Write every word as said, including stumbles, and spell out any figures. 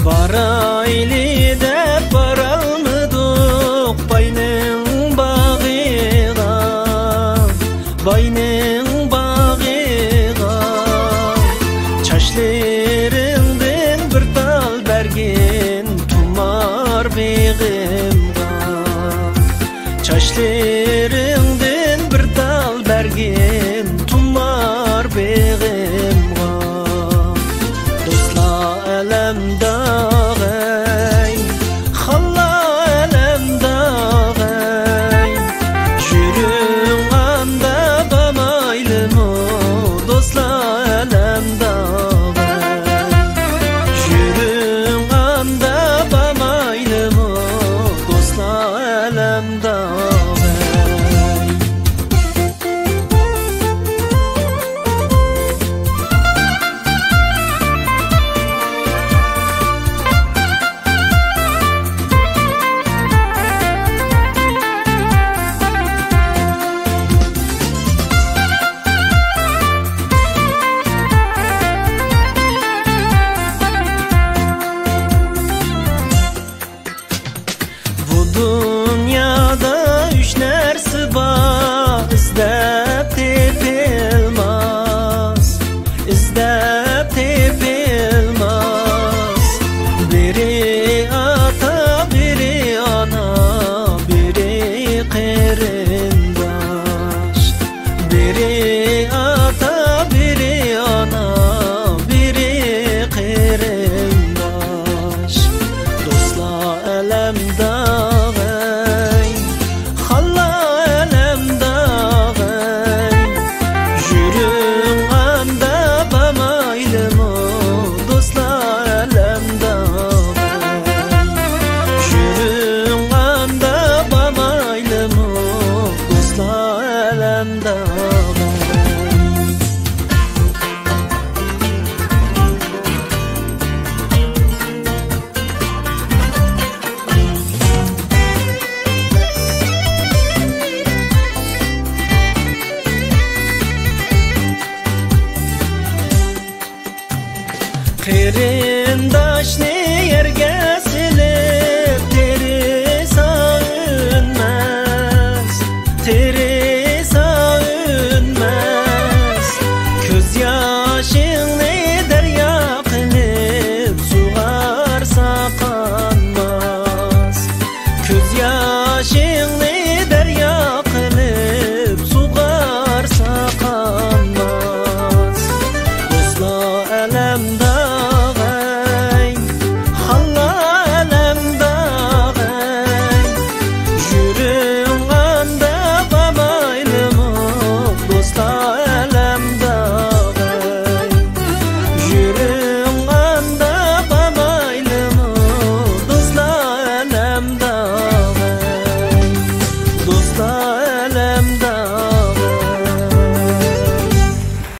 بارايلى دەپ بارالمىدۇق باينىڭ باغىغا، باينىڭ باغىغا. چاچلىرىڭدىن بىر تال بەرگىن تۇمار بېغىمغا. چاچلىرىڭدىن بىر تال بەرگىن تۇمار بېغىمغا. دوستلار ئەلەمداغەي، خانلار ئەلەمداغەي، يۈرۈڭ ئاندا بارمايلىمۇ، دوستلار ئەلەمداغەي، يۈرۈڭ ئاندا بارمايلىمۇ، دوستلار ئەلەمداغەي. بۇ دۇنيادا ئۈچ نەرسە بار، ئىزدەپ تېپىلماس، ئىزدەپ تېپىلماس. بىرى ئاتا، بىرى ئانا، بىرى قېرىنداش. بىرى ئاتا، بىرى ئانا، بىرى قېرىنداش. دوستلار ئەلەمداغەي، خانلار ئەلەمداغەي، يۈرۈڭ ئاندا بارمايلىمۇ، دوستلار ئەلەمداغەي، يۈرۈڭ ئاندا بارمايلىمۇ، دوستلار ئەلەمداغەي. قېرىنداشنى يەرگە